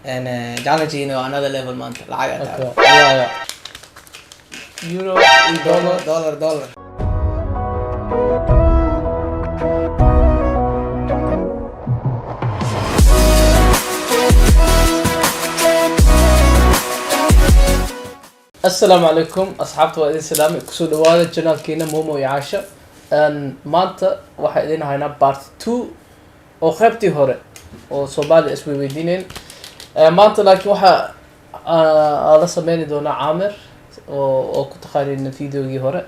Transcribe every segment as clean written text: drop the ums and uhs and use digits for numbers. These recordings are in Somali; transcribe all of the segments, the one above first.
And challenge waa another level maanta, lacag ataa. Okay, yeah. Euro iyo dollar. Dollar, dollar. Assalaamu calaykum asxaabta, waa idin salaamay. Kusoo dhawaada channelkiina Momo iyo Caasha. Maanta waxaa idin haynaa part 2 oo qaybtii hore oo Soomaaliya isweydiineen. Maanta laakiin waxaa la sameyni doonaa Caamir oo ku taqaanin videogii hore.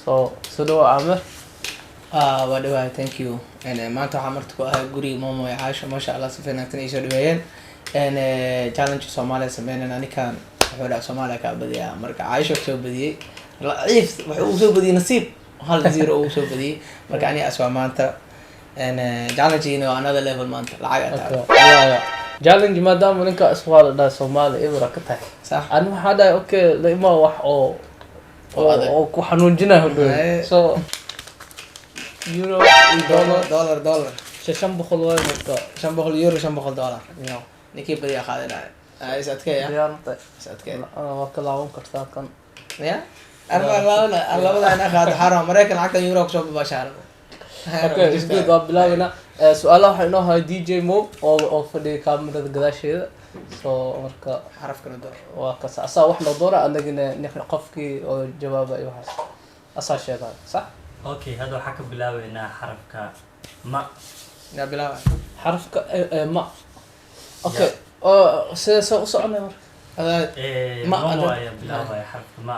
So soo dhawaa, Caamir. Ah, waa dhawahay, thank you. And maanta waxaa marti ku ahay guriga Momo iyo Caasha. Maasha Allah, si fiican ay soo dhaweeyeen. And challenge Soomaaliya sameynayna. Ninkan wuxuu dhahay Soomaaliya kaa badiyaa. Marka Caasha soo badiyey, laciif wuxuu uu soo badiyey, nasiib 1-0 uu soo badiyey. Marka aniga aswaa maanta. And challenge waa another level maanta, lacag ataa. Okay, yeah. Challenge maadaama ninka iswaa la dhahay Soomaaliya ibra ka tahay. Sax. Ani waxaa dhahay okay, la imaa wax oo oo adag. Oo ku xanuunjinayo hodhow. Haye. So euro iyo dollar. Dollar, dollar. 500 waayo marka. 500 euro, $500. Yeah. Ninkii badiyaa qaadanaya. Ah, is adkeeya. Diyaar ma tahay? Is adkeeya. Waa ka laaban kartaa kan. Ya, arma labada labada ina qaado xaram Mareykan, lacagtan euro kusoo babaashaan. Okay, it's good. Waa bilaabina. Su-aalaha waxaa inoo hayo DJ Mo oo fadhiya kaamirada gadaasheeda. So marka xarafkana door. Waa kas asaa wax noo doora, anagina qofkii oo jawaaba iyo waxaas asaa sheegaya, sax. Okay, hadda waxaa ka bilaabeynaa xarafka ma. Yaa bilaaba? Xarafka ma. Okay, oo sidee soo u soconay marka? Adaa. Ma, Momo ayaa bilaabaya xarafka ma.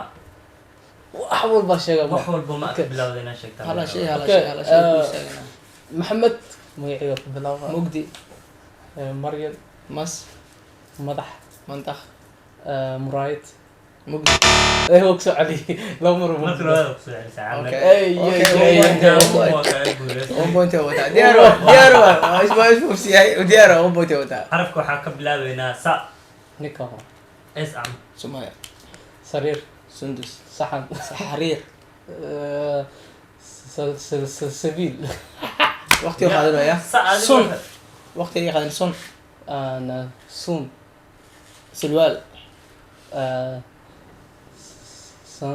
Wax walbaa sheega ma. Wax walba ma ka bilowda inaa sheegtaa. Hala shay, hala Okay, shay, hala shay ku istaagana. Maxamed magaciga ku bilaaba. Mugdi. Maryam. Mas. Madax. Mantaq. Muraayad. Mugdi. Waa kusoo celiyey laba mar. Marka labaad kusoo celisa, Caamir. Okay. Ey, Okay, ey, one ey, point, ey. one point. Waa kaga guuleystay. One point oo wataa. Diyaar waa, diyaar waa. Waa is, waa isbuufsiyahay. Diyaar waa, one point oo wataa. Xarafka waxaa ka bilaabeynaa sa. Ninka hore. S am. Sumaya. Sariir. Sundus. Saxan. Xariir. Sabiil. Waqti oo qaadanaya. Sa adiga. Sun. Waqti ay qaadan sun. Suun. Silwaal.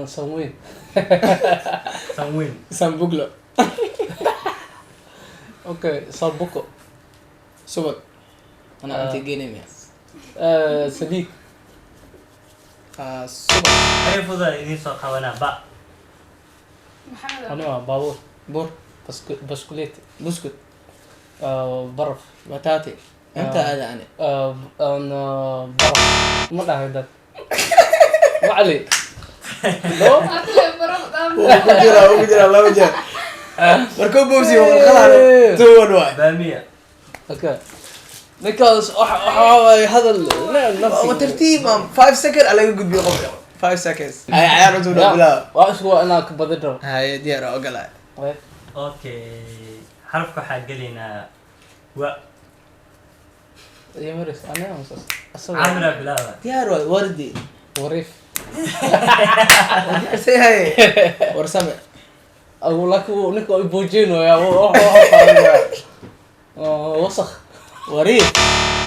Sanweyn. Sanweyn. Sambuglo. Okay, sabuko. Subag. Ana Ah. cunta geynaya. Saliid. Ah, subag. Ay fudaa idiin soo qabanaa ba. Ani waa baabuur. Bur. Baskuleet. Buskud. Baraf. Bataati. Inta Ah. aada ani. Baraf ma dhahay dad macali no. Wuu ku jiraa, wuu ku jiraa laba jeer. Markuu boobsiyo wuu qalqalaa. 2-1 waay. Baamiya. Okay, ninkaas waxa waaye hadal nafsi. Waa tartiib, man. 5 second ala laga gudbiyo qofka. 5 seconds. Ay ciyaar cusub dhow bilaab. Waa isku waa inaan ka badin rabo. Haye, diyaar waa, ogolahay. Okay, xarafka waxaa gelaynaa wa. Iyo maris aniga asaga. Caamiraa bilaaba. Diyaar waay, wardi. Wariif. Waa diyaarsan yahay. Warsame. Agu laakiin ninka waa boojeenaya, wax wasakh. Wariif.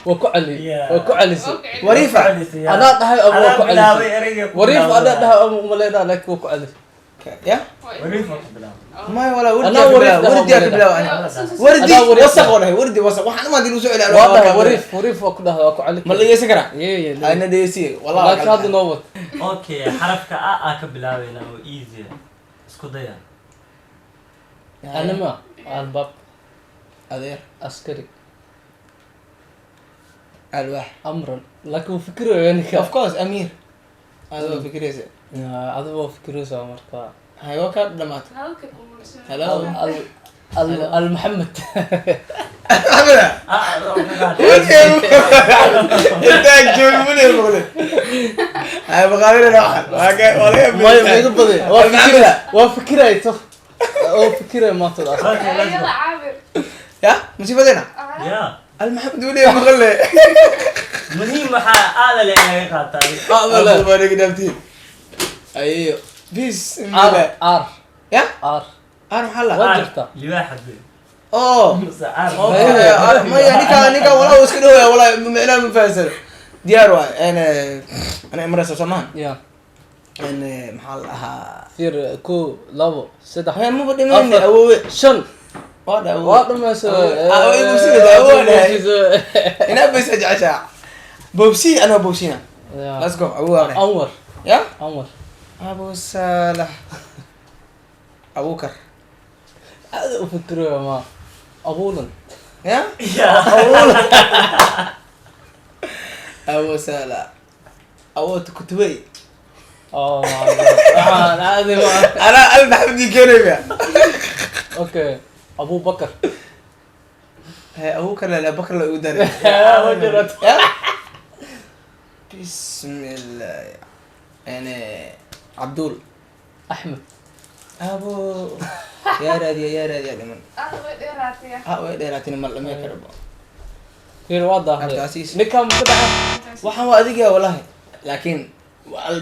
Waa ku celi. Yeah. Waa ku celisay. Wariifa. Anaa dhahay ama waa adaa ku bilaabay celisay. Ereyga ku wariif bilaabay. Anaa dhahay ama umaleynaa, laakiin waa ku celisay. Ya? Wariif waa ku bilaabay. Maya walaa, wardi. Anaa Yaa wariif ka bilaab. Wardi yaa ka bilaab ani. Wardi. Anaa wariif. Wasaq oo dhahay. Wardi wasaq. Waxaan imaad inuu soo celiyo. Waa dhahay wariif, wariif waa ku dhahay, waa ku celi. Ma la dhegeysan karaa? Ye. Ayna dhegeysiye. Wallahi. Laakiin hadda noo wad. Okay, xarafka a aa ka bilaabeynaa oo easy ah. Isku daya. Anima albaab. Adeer. Askari. Alwaax. Amran, laakiin wuu fikiraya ninka. Of course, Amiir. Adoo fikiraysa. Adiga waa fikiraysaa marka. Hay, waa ka dhamaatay. Hello. Al al al Maxamed. Maxamed. A adoo ka qaatay. Intaan joogi weliga maqlin. Hay, maqaalinayna waxaan. Waa ka waa laga Maya, ma iga baday, waa Maxamed. fikira, waa fikiray to oo fikiray maanta. Okay, let's go. Ya, musiibadena. Yeah. Al Maxamed weliga maqle. Muhiim waxaa aada le in laga qaataa. Baa dhaaftiin. Ayo. Peace. R R. Ya? R. Ar maxaa la? Waa jirtaa. Libaaxa be. Oh. Mase R. Okay, maya ninka walaa uu iska dhawaya, walaa micnaha ma fahansano. Diyaar waay. Ana imaraysa soo maahan? Ya. Maxaa la dhahaa? Fiir, kow, labo, saddex, Hee, maba dhimayne, afar, awoowe. shan. Waa dha awoowe. Waa dhamaysa. Ah, way bogsinaysaa, awoowe dhahay. Inaa baysa jeceshaa bobsi, anaa bobsina. Let's go, awoowe dhahay. Anwar. Ya. Anwar. Abu Salah, Abukar. Aad u fikiraya ma abuulan. Ya. Ya. Abu Salah, awood kutubey. Oh my God, waxaan caadi ma. Anaa al Maxamed keenaya. Okay, Abubakar. Hee, Abukar la Bakar la igu daray. Ma jirato. Ya, bismillah. Ene Cabdul. Axmed. Abo yaa raadiya, yaa raadiya dhiman. Ah, way dheeraatay. Ha, way dheeraatin, ma dhamay karabo. Fiir, waa daahday. Cabdicasiis. Ninkaan ma ka dhaca. Waxaan waa adiga wallahi, laakiin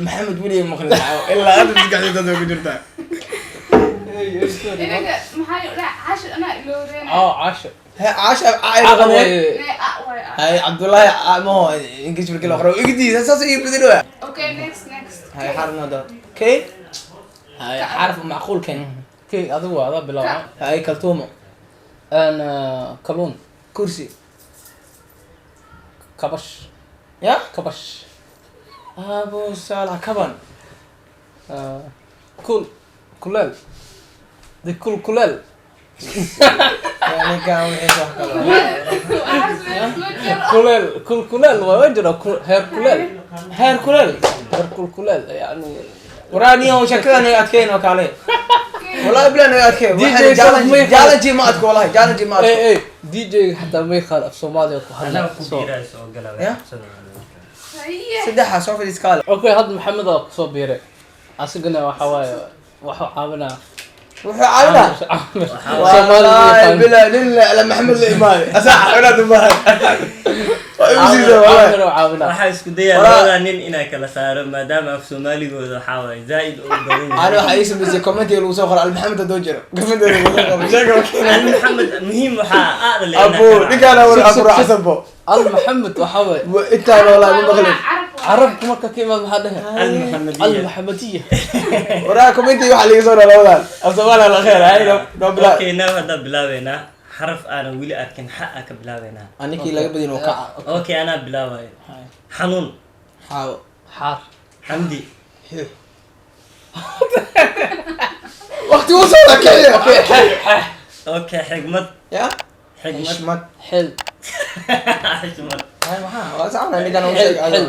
Maxamed weliga maqli ilaa hadda maskaxdayda ku jirtaa. Inaga maxaa u dhaca Cashir anaa ilowdeen. Oh, Casho. He, Caasha. Caqa Caqaneed. waaye. Nee, a waay a. Hay, Cabdullaahi maho English markii la qoro igdiisa saas ii bedelo. Okay, next, next. Hay, xarf noo door. Kay, hay, xarf macquul kan. Kay, adigu waa adaa bilaaba. Hay, kaltuumo. Een kalluun. Kursi. Kabash. Ya. Kabash. Abu Saalax, kaban. Kul kuleel de kul kuleel. Ninkan wixii wax kale. Waxaas ma jiro. Kuleel, kul kuleel waa jira heer kuleel. Heer kuleel. Heer kul kuleel yani. Waraaniyo shakada naga adkeyn oo kaale, wallahi bilaa naga adkeyn. DJ Waxaan challenge may challenge ma adko, wallahi challenge ma adko. Eh, DJ xataa may qaar af Soomaaliya ku hadla. Anaa ku biiraa soo gala. Ya? Haye. Saddexa soo fadhiis kaale. Okay, hadda Maxamed aa kusoo biiray, asigana waxa waaye waxuu caawinaa. Wuxuu caawinaa. Soomaali. Wallahi bilaa nin la Maxamed la imaaday asaa caawinaad u baahan waa igu siisa wallahi. Caamir oo caawinaa. Waxaa isku dayaa labada nin inaa kala saaro, maadaama af Soomaaligooda waxaa waaye zaaid u badan Ani yahay. waxaa ii samaysay commentiga lagu soo qoray Almaxamed hadduu jiro commentiga lagu soo qoray sheega. Al Maxamed muhiim waxaa aada le. Abu ninkaana war aku raacsanbo. Al Maxamed waxa waaye. Intaan wallahi ma maqlin. Carabku marka ka imaad maxaa dhehe? Al Maxamediya. Al Maxamediya. Waraa commentiga waxaa liiga soo qoray labadan af Soomaaliya la kheer hay no bilaa. Okay, now hadda bilaabeynaa xaraf aanan weli arkin, xa aa ka bilaabeynaa. Anikii laga badin oo kaca. Okay, anaa bilaabayo. Xanuun. Xaawo. Xaar. Xamdi. Waqti uu soo rakiciyo. Okay, xigmad. Ya. Xigmad. Xishmad. Xil. Xishmad. Hay, maxaa waa sacna ninkan uu xil. sheegay. Xil.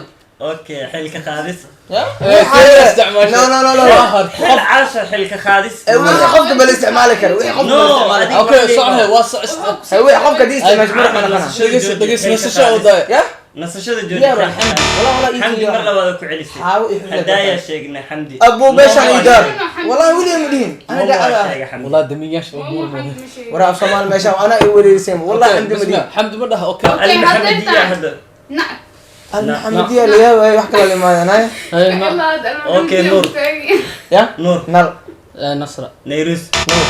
Okay, xilka qaadis. Ya. Eh, kee isticmaashay? No, no, no, no. Waa har. Xil caasha, xilka qaadis. Eh, wixii qofka bal isticmaali karo, wixii qofka bal No, isticmaali karo. Okay, socohe, waa soc. Hay, wixii qofka dii isticmaashay madax ma naqana. Dhegeyso, dhegeyso, nasasho oo daay. Ya. Nasashada jooji. Diyaar waa Xamdi, wallah wallah. Xamdi mar labaad ku celisay. Xaawo iyo xilka. Hadaayaa sheegnay Xamdi. Abu meeshaan Momo ii daar. Xamdi. Wallahi weliga ma dhihin ana Momo waa daacada. sheegay Xamdi. Wallah damiyaasha oo buur badan. Waraa af Soomaali meeshaan anaa ii wareeriseen, wallahi Xamdi ma dhihin. Xamdi ma dhaha, okay. Al Okay, Maxamediya hadda hadda. Na. Almaxamediya la yaabay, wax kala limaadaan hay. Hay, ma Okay, Nuur. Ya. Nuur. Nal. Eh, Nasra. Nayrus. Nuur.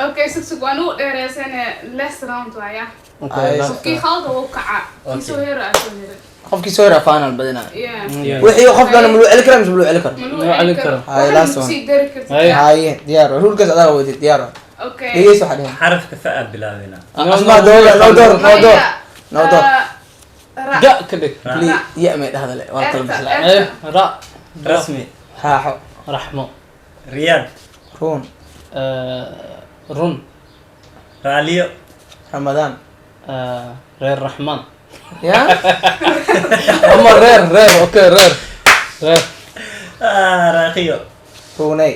Okay, sug, sug, waan u dheereysane, last round waaya. Okay, Ay, last. Kii khalda wuu kacaa, kii soo hero aa soo hero. Qofkii soo yaraa final badinaa. Yeah. Wixii qofkana ma loo celi karaa mise ma loo celi karo? Ma Loo celin karo. Hay, last one. Sii dari kartid. Hay. Haye, diyaar waa rulkaas adaa wadid, diyaar waa. Okay. Dhegeyso waxaa dhihin. Xarafka fa aa bilaabeynaa. Asmaa dooda noo door, noo door, noo door. Ra. Ga ka dhig. Please, ya may dhahda le waa kala bixla. Eh, ra. Rasmi. Raaxo. Raxmo. Riyaad. Ruun. Eh, run. Raaliyo. Ramadaan. Eh, reer Raxmaan. Ya. Ama reer, reer, okay, reer, reer. Ah, raaqiyo. Ruuney.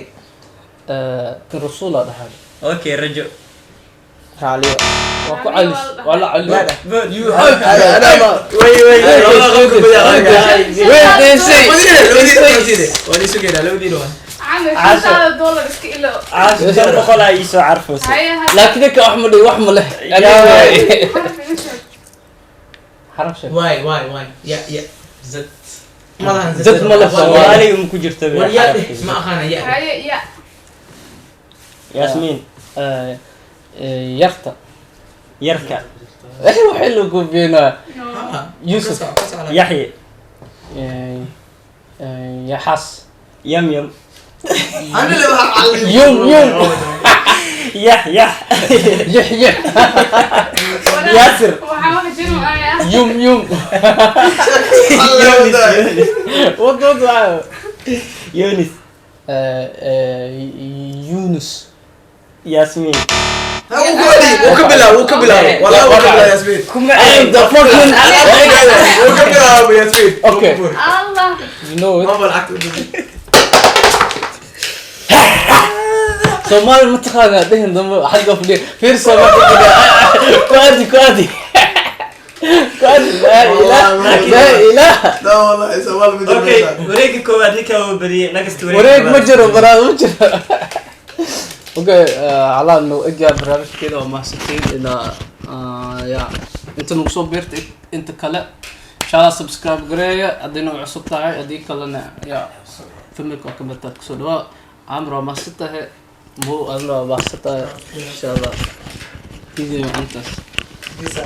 Eh, rasuul aa dhahay. Okay, rajo. Raaliyo. Waa ku calis, waa la caliyo. Yaa dheh. Good. Anaa ma Way way. Camir, shantaada dollar iska ilo. Caasha 500 aa ii soo carfoosay. Haye, hadda. Laakiin ninka wax ma dhig, wax ma leh. Xaraf iga sheeg. Xaraf sheeg. Waay waay waay, ya ya zad malahan. Zad ma leh Soomaali. Soomaaliga ma ku jirta be War yaa xarafka. dheh, ma aqaana ya. Haye, ya. Yaasmiin. Eh, Yarta. Yarka. Waxay lagu beenaa. No. Yusuf. Yaxye. Yaxas. Yam yam. Ana le waxaa cali. Yum yum. Yax yax. Yix yix. Yaasir. Waxaa wax jiro ayaa. Yum yum. Yonis, Yonis. Wad wad waxaa. Yonis. Yunus. Yasmin. Wuu ka bilaabay, wuu ka bilaabay. Wallahi wuu ka bilaabay Yasmin. Kuma The fucking Wuu ka bilaabay Yasmin. Okay. Allah. You know it. Mama lacagta u dhiibay. Soomaali ma taqaanaa dhihin dambe xagga fadhiya fiir Soomaali fadhiya ku aadi, ku aadi, ku aadi. Laa ilaah, laa ilaah. La wallahi Soomaali ma jiro Okay, meeshaan. Wareegga koowaad ninka uu badiyay, next wareeg. Wareeg ma jiro baraad ma jiro. Okay, calaa noo egyaa barnaamijkeeda. Waa mahadsantiin ilaa ya inta nagu soo biirtay, inta kale insha Allah subscribe gareeya haddii nagu cusub tahay, haddii kalena ya familka oo kamid taad kusoo dhawaa. Camr waa mahadsan tahay, mo adna waa mahadsan tahay. Insha Allah video intaas. Visa.